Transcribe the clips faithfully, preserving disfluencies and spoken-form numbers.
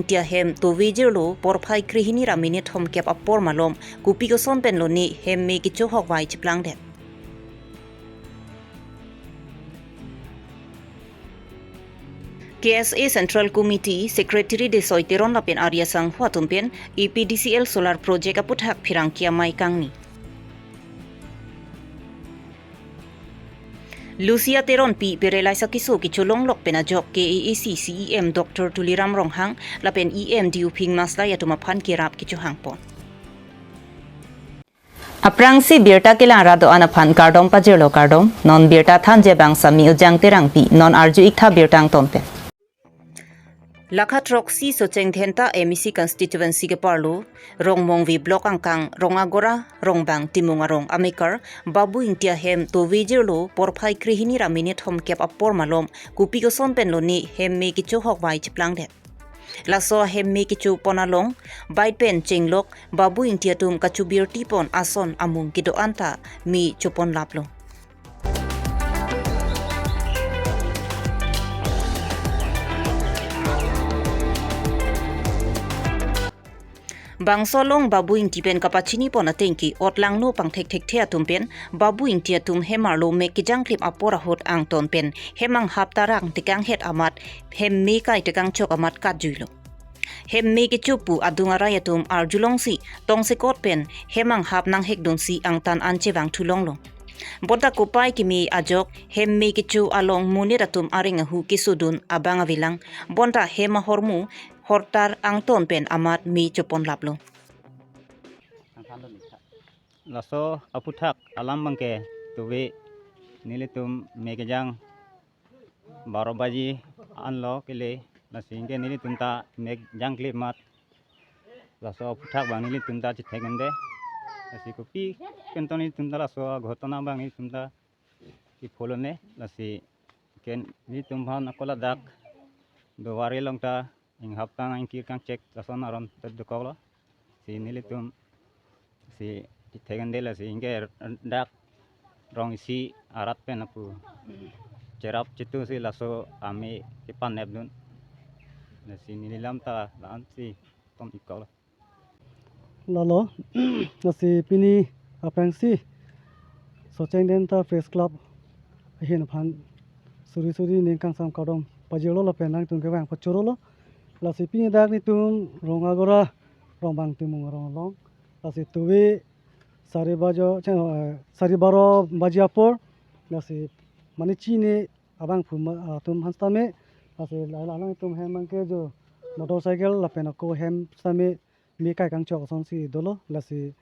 Intia hem tovejirlo porphai krehini ra minute thomkep apor malom, kopi koson pen lone hem me kecho hokvai chiplangdet. K S A Central Committee Secretary Desoi Teron lapen Arya Sangho atum pen A P D C L solar project aputhak pherangke amei kangni. Lucia Teronpi Perelai Sakiso kecholonglok pen ajok K A A C C E M Doctor Tuliram Ronghang lapen E M Diuphing Maslai atum aphan kerap kechohangpon. Aphrangsi birta kelang rat do-an aphan kardom pajirlo kardom, non birta thanji abang Sami Ujang Terangpi, non arju-ik tha birta angton pen. Lakha throksi Socheng Dhenta M A C constituency keparlo, Rongmongve block angkang, Rongagora, Rongbang Timung arong amekar, Babu Ingti ahem tovejirlo porphai krehini ra minute thomkep apor malom, kopi koson pen lone hem me kecho hokvai chiplangdet. Laso hem me kechopon along, bike pen chenglok, Babu Ingti atum kachobirtipon ason amung kedo-an ta me choponlaplo. Bangso along Babu Ingti pen kapachinipon atengke otlangno pangthek thekthe atum pen Babu Ingti atum hem arlo mek kejangklip apor ahut angton pen hem anghap tarang tekanghet amat hem me kai tekangchok amat katjuilo. Hem me kecho pu adung arai atum arjulongsi tongsekot pen hem anghap nanghekdunsi angtan an chevangthulonglo. Bonta kopai keme ajok hem me kecho along monit atum areng ahu kesodun abang avelang, bonta hem ahormu hortar angton pen amat me choponlaplo. Laso aputhak alam abangke tove nelitum mek kejang baro baji anlo kele, lasi ingke nelitum ta mek jangklip amat. Laso aputhak abang nelitum ta chethek-ende. Lasi kopi pen to nelitum ta laso aghotona abang nelitum ta kepholone, lasi ken nelitum aphan ako ladak do wari along ta inghap tang ingkir kangchek lason aron tep dokoklo. Si nelitum si chethek-ende, lasi ingke dak rong isi arat pen apu cherap chetu si laso ame kepanepdun. Lasi neli alam ta la-an si tom-ikkoklo. Lalo, lasi pini aphrangsi Socheng Dhenta Press Club ahin aphan suri suri ning kangsam kardom pajirlo lapen nangtum kevang pachorolo. Lasi pini dak nelitum Rongagora Rongbang Timung arong along, lasi tove sari bajo, chano, eh, sari baro baji apor, lasi mane chini abangphu ma-, atum aphan sitame, lasi la-, la-, nelitum hem abangke jo motorcycle lapen ako hem sitame me kai kangchok asonsi dolo, lasi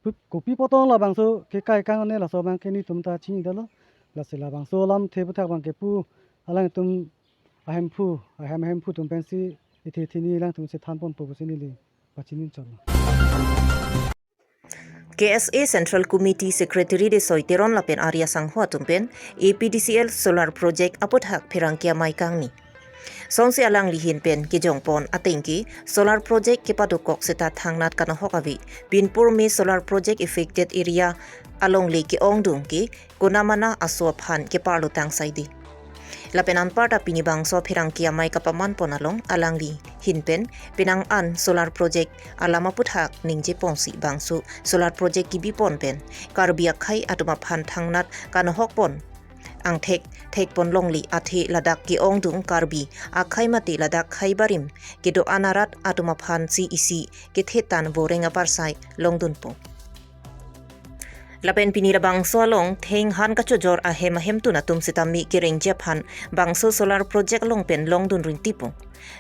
pu-, kopi apot labangso kekai kang-one laso abangke nelitum ta chinidetlo, lasi labangso alamthe aputhak abangke pu alangtum ahemphu, ahem ahemphu atum pensi ithi thini alangtum si thanponpo pusi neli pachini chotlo. K S A Central Committee Secretary Desoi Teron lapen Arya Sangho atum pen A P D C L solar project aputhak pherangke amei kangni. Songsi alangli ahin pen kejongpon atengke solar project kepadokok seta thangnat kanahok ave, pinpur me solar project affected area alongle ke-ongdung ke konamana aso aphan keparlo tang saide. Lapen anparta pini bangso pherangke amei kapamanpon along alangli ahin pen penang an solar project alam aputhak ningjeponsi bangso solar project kebipon pen Karbi akhei atum aphan thangnat kanahokpon angthek thekponlongle athe ladak ke-ongdung Karbi akhei mate ladak khei barim kedo-an arat atum aphansi isi kethetan voreng abarsai longdunpo. Lapen pini labangso along thenghan kachojor ahem ahemtun atum sitame kerengji aphan bangso solar project along pen longdun rintipo.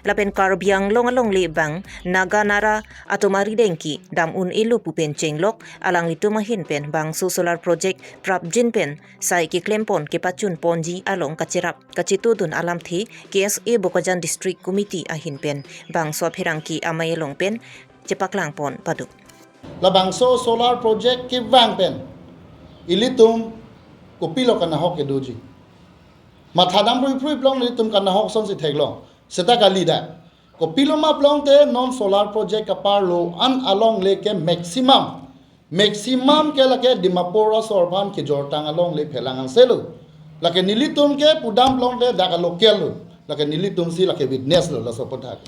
Lapen Karbi Anglong alongle abang Naga Nara atum arideng kedam un-elo pu pen chenglok alanglitum ahin pen bangso solar project prapjin pen sai keklempon kepachunponji along kacherap kachetudun alamthe K S A Bokajan District Committee ahin pen bangso apherangke amei along pen chepaklangpon paduk. Labangso solar project kevang pen ilitum kopilo kanahok kedoji. Mathadam pruiphrui plong ilitum kanahok asonsi theklong. Seta kalidet. Kopiloma plongte non solar project kaparlo an alongle ke maximum. Maximum ke lake Dimapur asor aphan kejortang alongle phelang angselo. Lake nelitum ke pudam plongte dak a-local lo. Lake nelitum si lake witness lo laso aputhak.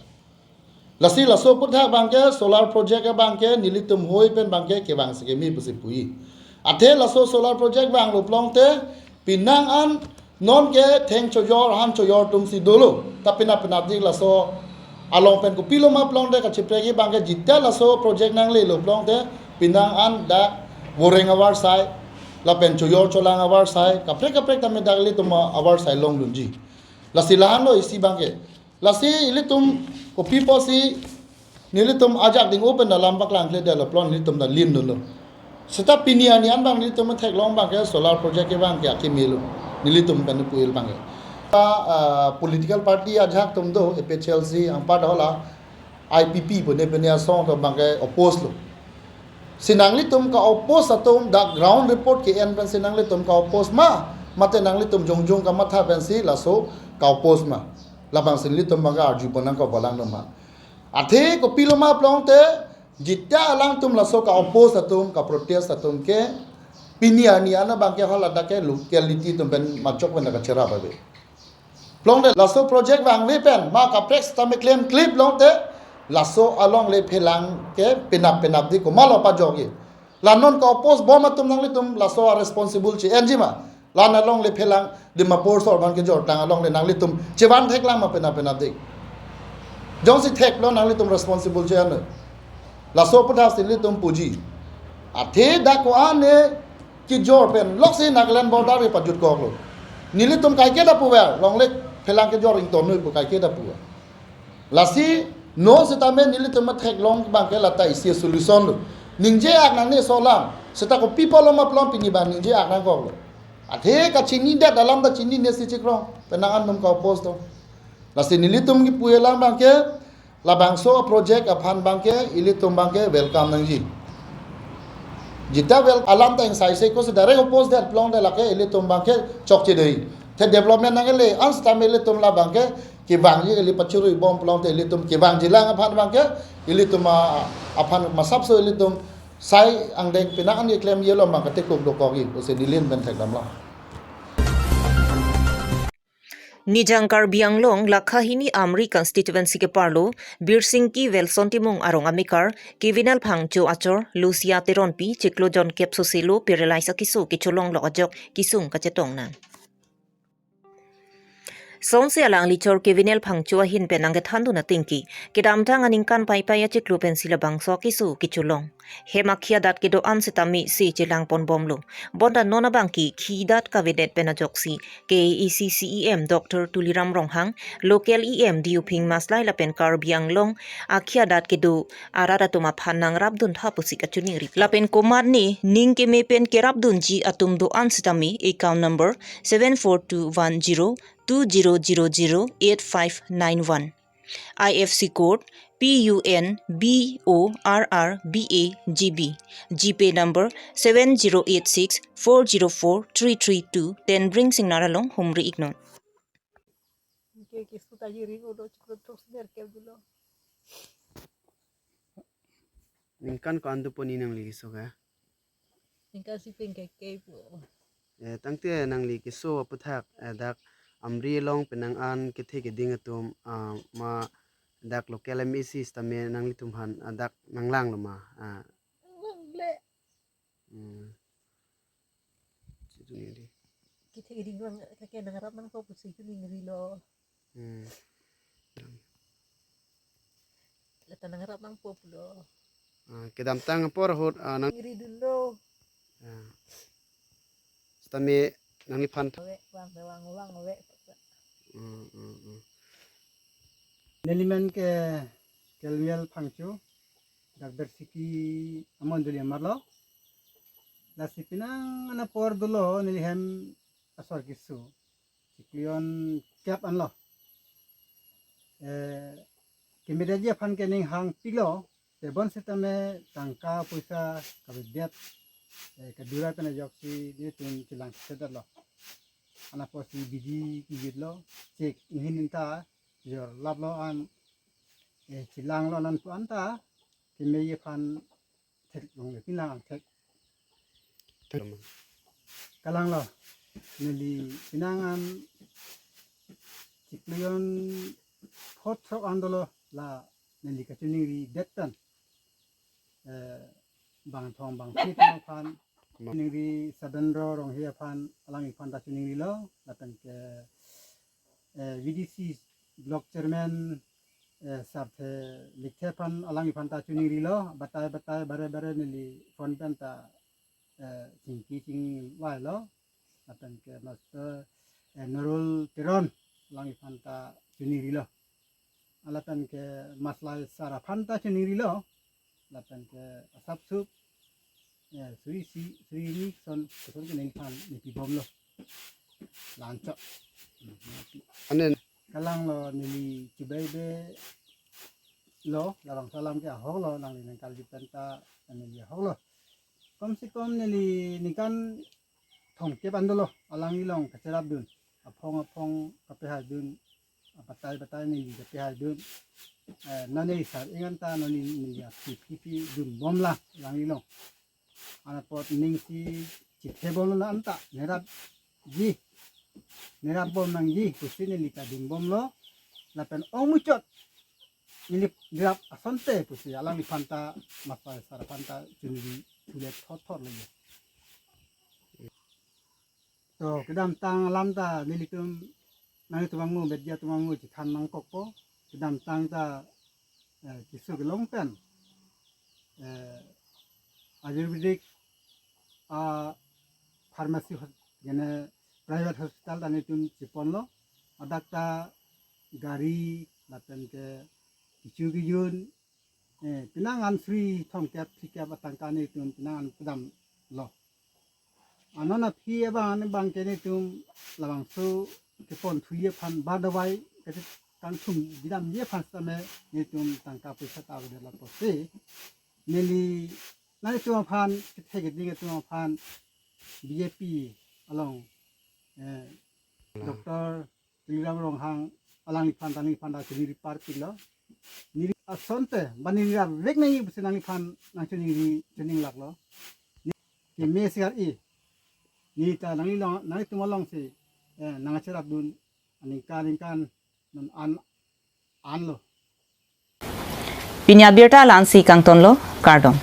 Lasi laso aputhak abangke solar project abangke nelitum hoi pen abangke kevang si keme pusi pu-i. Athe laso solar project vanglo pulote penang an non ke theng chojor han chojor atum si dolo. Ta penap penapdik laso along pen kopilo ma pulote kachiprek abangke jita laso project nanglelo pulote penang an dak voreng avarsai lapen chojor cholang avarsai kaprek kaprek tame dak ilitum avarsai longdunji. Lasi lahenlo isi abangke. Lasi ilitum kopi apotsi nelitum ajak ding open alam paklangkledetlo pulote nelitum ta lindunlo. Seta pini arni an abang nelitum theklong abangke solar project kevang ke akemelo. Nelitum pen pu-il abangke. Ah, political party ajahak atum do, A P H L C, anparta hala I P P pu ne pu ne asong atum abangke oppose lo. Si nanglitum ka-oppose atum dak ground report ke-en pensi nanglitum ka-oppose ma, mate nanglitum jongjong kamatha pensi laso ka-oppose ma. Labangsi nelitum abangke arjupon nangkok balang doma. Athe kopilo ma pulote jita alangtum laso ka-oppose atum ka-protest atum ke pini arni an abangke haladak ke locality atum pen majok pen kacherap ave. Pulote laso project vangve pen ma kaprek sitame klemkle pulote laso alongle phelang ke penap penapdik komatlo pajokji. La non ka-oppose bom atum nanglitum laso a-responsible che-enji ma. La alongle phelang Dimapur sor abang kejor tang alongle nanglitum chevan theklang ma penap penapdik. Jongsi theklo nanglitum responsible che-en. Laso aputhak si nelitum puji. Athe dak ko-an ne kejor pen loksi Nagaland border ke pajutkoklo. Nelitum kaike ta puver, longle phelang kejor ingtonnoi pu kaike ta puver. Lasi non sitame nelitum theklong abangke lata isi solution lo. Ningje ak nangne solam. Seta kopi apotlo ma pulote pini abang ningje ak nangkoklo. Athe kachinidet alam ta chinine si chikrong. Penang an atum ka-oppose do. Lasi nelitum kipu-i alam abangke labangso project aphan abangke ilitum abangke welcome nangji. Jita wel alam ta ingsaise ko si direct oppose det pulote lake ilitum abangke chokche dei. The development nangle an sitame ilitum la abangke kevangji kali, pachurui bom pulote ilitum kevangjilang aphan abangke ilitum a, aphan masapso ilitum sai angdeng penang an keklemjilo abang katekuk dokokji pusi nelitum pen thekdamlo. Nijang Karbi Anglong lakha hini Amri constituency keparlo Birsingki Welson Timung arong amekar Kevinal Phangcho achor Lucia Teronpi chiklo jonkep soselo paralyze akeso kecholonglok ajok kesung kachetong nang. Sonsi alangli chor Kevinal Phangcho ahin pen nangkethandun atengke kedamtang aningkan paipai achiklo pensi labangso akeso kecholong. Hem akhei adat kedo-an sitame si chelangponbomlo. Bonta non abangke khei adat kavedet pen ajoksi K A A C C E M Doctor Tuliram Ronghang, local E M Diuphing Maslai lapen Karbi Anglong akhei adat kedo arat atum aphan nangrapduntha pusi kachiningri. Lapen komatne ning keme pen kerapdunji atum do-an sitame account number seven four two one zero two zero zero zero eight five nine one. I F C code P U N B O R R B A G B. GPay number seven zero eight six four zero four three three two, Tenbring Singnar along humri iknon. Ke keso ta jiri ulo chiklo throk siner ke dulo. Ningkan ko-an dopo ni nangli keso ke? Ningkan si pengke ke po. Eh, tangte nangli keso aputhak, eh, dak Amri along penang an kethe keding atum, ah, ma dak local M A C sitame nanglitum aphan, ah, dak nanglanglo ma, ah. Nangle. Hmm. Situ ni di. Kethe keding abang ke nangrap nangpo pusi chiningrilo. Hmm. Lata nangrap nangpo pulo. Ah, kedamtang apor ahut, ah, nang- Ningri dunlo. Ah. Sitame nangliphan. Ave, vang, vang, vang, ave. Hmm, hmm, hmm. Neli men ke Kevinal Phangcho, dak Birsingki amondoli amarlo. Lasi penang an apor dolo neli hem asor keso. Chiklo jonkep anlo. Eh, kemedetji aphan ke ning hangpiklo, tebon sitame tangka poisa kavedet, eh, kadurai pen ajoksi nelitum chelangsedetlo. An apotsi bidi kejutlo, chek inghin ta jorlaplo an, eh, chelanglo an pu anta, kemeji aphan theklongle penang thek. Theklong. Kalanglo. Neli penang an chiklo jon phongo throk an dolo la neli kachiningri det pen, eh, bangthong bangsi atum aphan, Ma- chiningri Sabendra Ronghe aphan, alangliphan ta chiningrilo, lapen ke, eh, V D C block chairman, eh, Sarthe Lekthe aphan, alangliphan ta chiningrilo, batai batai bare bare neli phone pen ta, eh, chingki chingvailo, lapen ke master, eh, Nurul Teron, alangliphan ta chiningrilo. Lapen ke maslai sar aphan ta chiningrilo, lapen ke asapsup, eh, suri si, suri ni son, son ke neliphan nepibomlo. Lanchot. Anen. Kalanglo neli chibebe lo, labangso alam ke ahoklo, nangli nangkarju pen ta neli ahoklo. Kom se kom neli ningkan thomkep an dolo, alanglilong kacherapdun, aphong aphong kapehaidun, abatai batai neli kapehaidun. Eh, nonke sar ingan ta nonke neli aphi phi dunbomlang alanglilong. Anapot ning si chithebomlang anta nerapji, nerapbomnangji pusi neli ta dunbomlo. Lapen ong muchot neli nerap asonte pusi alangliphan ta, maslai sar aphan ta chunri thule thotthot lagi. To kedamtang alam ta nelitum, nangtum angu, media atum angu chethan nangkokpo. Kedamtang ta, eh, keso kelong pen, eh, Ayurvedic, ah, pharmacy hos-, gene private hospital ta nelitum cheponlo. Hadak ta gari lapen ke kecho kejun, eh, penang an suri thomkep phlikep atangka nelitum penang an kedamlo. Anon aphi abang an abang ke nelitum labangso kepon thuli aphan ba dawai kachekangthum kedamji aphan sitame nelitum tangka poisa ta avedet, lapusi neli nangtum aphan kethe keding atum aphan B J P along, eh, Doctor Tuliram Ronghang alangliphan ta, alangliphan ta chiningri parpiklo. Neli asonte ba neli nerap vek nangji pusi nangliphan nangchiningri, chininglaklo. Neli keme sikar i. Neli ta nanglilong, nangtum alongsi, eh, nangcherapdun aningkan aningkan non an, anlo. Pini abirta la-ansi kangtonlo, kardom.